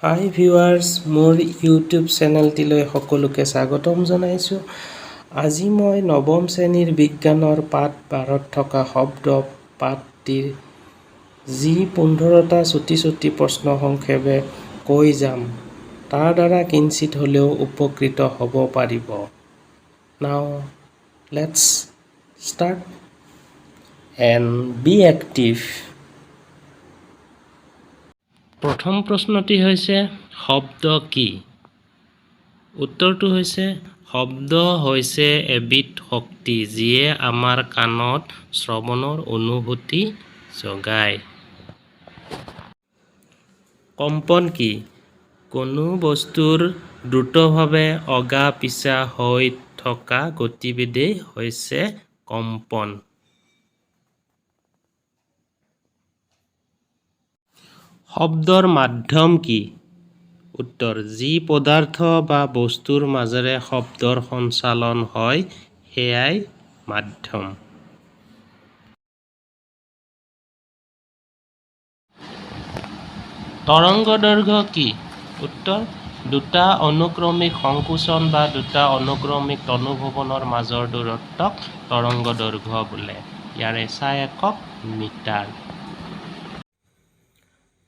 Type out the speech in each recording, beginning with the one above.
হাই viewers, মোৰ YouTube চেনেলটিলৈ সকলোকে স্বাগতম জনাইছোঁ। আজি মই নৱম শ্ৰেণীৰ বিজ্ঞানৰ পাঠ 12ত থকা শব্দ পাঠটিৰ যি 15টা চুটি চুটি প্ৰশ্ন সংক্ষেপে কৈ যাম, তাৰ দ্বাৰা কিঞ্চিত হ'লেও উপকৃত হ'ব পাৰিব। Now let's start and be active. প্ৰথম প্ৰশ্নটি হৈছে, শব্দ কি? উত্তৰটো হৈছে, শব্দ হৈছে এবিধ শক্তি, যিয়ে আমাৰ কাণত শ্ৰৱণৰ অনুভূতি জগায়। কম্পন কি? কোনো বস্তুৰ দ্ৰুতভাৱে অগা পিছা হৈ থকা গতিবিধিয়েই হৈছে কম্পন। শব্দৰ মাধ্যম কি? উত্তৰ: যি পদাৰ্থ বা বস্তুৰ মাজেৰে শব্দৰ সঞ্চালন হয়, সেয়াই মাধ্যম। তৰংগদৈৰ্ঘ্য কি? উত্তৰ: দুটা অনুক্ৰমিক সংকোচন বা দুটা অনুক্ৰমিক তনুভৱনৰ মাজৰ দূৰত্বক তৰংগদৈৰ্ঘ্য বোলে। ইয়াৰ এছ I একক মিটাৰ।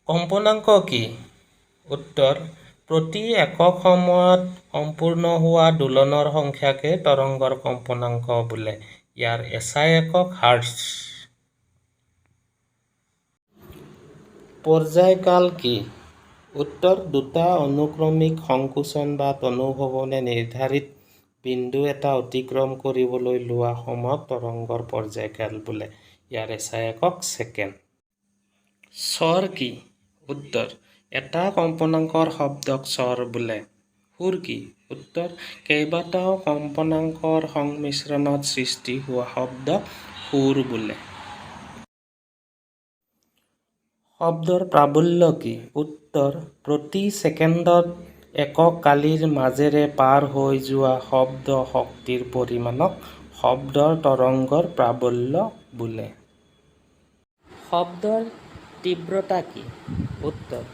কম্পনাংক কি? উত্তৰ: প্ৰতি একক সময়ত সম্পূৰ্ণ হোৱা দোলনৰ সংখ্যাকে তৰংগৰ কম্পনাংক বোলে। ইয়াৰ এছ I একক হাৰ্টজ। পৰ্যায়কাল কি? উত্তৰ: দুটা অনুক্ৰমিক সংকোচন বা তনুভৱনে নিৰ্ধাৰিত বিন্দু এটা অতিক্ৰম কৰিবলৈ লোৱা সময়ক তৰংগৰ পৰ্যায়কাল বোলে। ইয়াৰ এছ I একক ছেকেণ্ড। স্বৰ কি? উত্তৰ: এটা কম্পনাংকৰ শব্দক স্বৰ বোলে। সুৰ কি? উত্তৰ: কেইবাটাও কম্পনাংকৰ সংমিশ্ৰণত সৃষ্টি হোৱা শব্দক সুৰ বোলে। শব্দৰ প্ৰাবল্য কি? উত্তৰ: প্ৰতি ছেকেণ্ডত একক কালিৰ মাজেৰে পাৰ হৈ যোৱা শব্দ শক্তিৰ পৰিমাণক শব্দৰ তৰংগৰ প্ৰাবল্য বোলে। শব্দৰ তীব্ৰতা কি? উত্তৰ: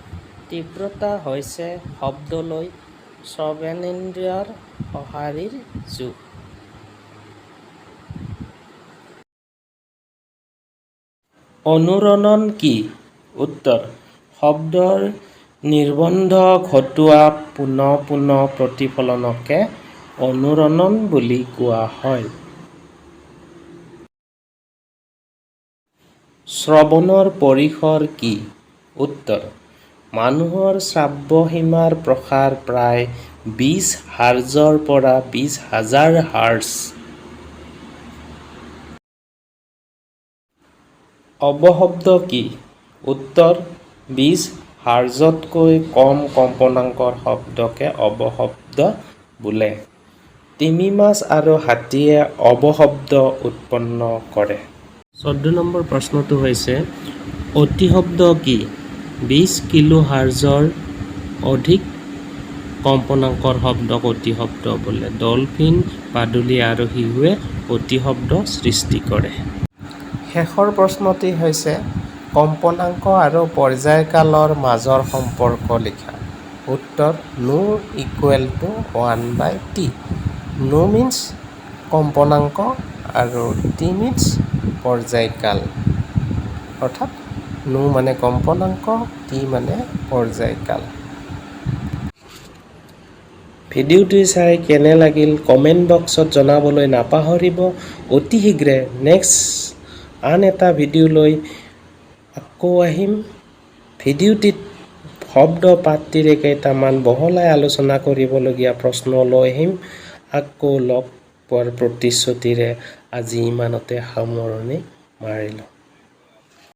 তীব্ৰতা হৈছে শব্দলৈ শ্ৰৱণেন্দ্ৰিয়ৰ সঁহাৰিৰ জোখ। অনুৰণন কি? উত্তৰ: শব্দৰ নিৰ্বন্ধ ঘটোৱা পুনঃ পুনঃ প্ৰতিফলনকে অনুৰণন বুলি কোৱা হয়। শ্ৰৱণৰ পৰিসৰ কি? উত্তৰ: মানুহৰ শ্ৰাব্য সীমাৰ প্ৰসাৰ প্ৰায় 20 হাৰ্জৰ পৰা 20,000 হাৰ্জ। অৱশব্দ কি? উত্তৰ: 20 হাৰ্জতকৈ কম কম্পনাংকৰ শব্দকে অৱশব্দ বোলে। তিমি মাছ আৰু হাতীয়ে অৱশব্দ উৎপন্ন কৰে। 14 নম্বৰ প্ৰশ্নটো হৈছে, অতিশব্দ কি? 20 কিলোহাৰ্জৰ অধিক কম্পনাংকৰ শব্দক অতিশব্দ বোলে। ডলফিন, বাদুলি আৰু শিহুৱে অতিশব্দ সৃষ্টি কৰে। শেষৰ প্ৰশ্নটি হৈছে, কম্পনাংক আৰু পৰ্যায়কালৰ মাজৰ সম্পৰ্ক লিখা। উত্তৰ: nu equal to one by T। Nu means কম্পনাংক আৰু টি মিনছ পৰ্যায়কাল, অৰ্থাৎ নু মানে কম্পনাংক, টি মানে পৰ্যায়কাল। ভিডিঅ'টি চাই কেনে লাগিল কমেণ্ট বক্সত জনাবলৈ নাপাহৰিব। অতি শীঘ্ৰে নেক্সট আন এটা ভিডিঅ' লৈ আকৌ আহিম। ভিডিঅ'টিত শব্দ পাঠটিৰে কেইটামান বহলাই আলোচনা কৰিবলগীয়া প্ৰশ্ন লৈ আহিম। আকৌ লগ পোৱাৰ প্ৰতিশ্ৰুতিৰে আজি ইমানতে সামৰণি মাৰিলোঁ।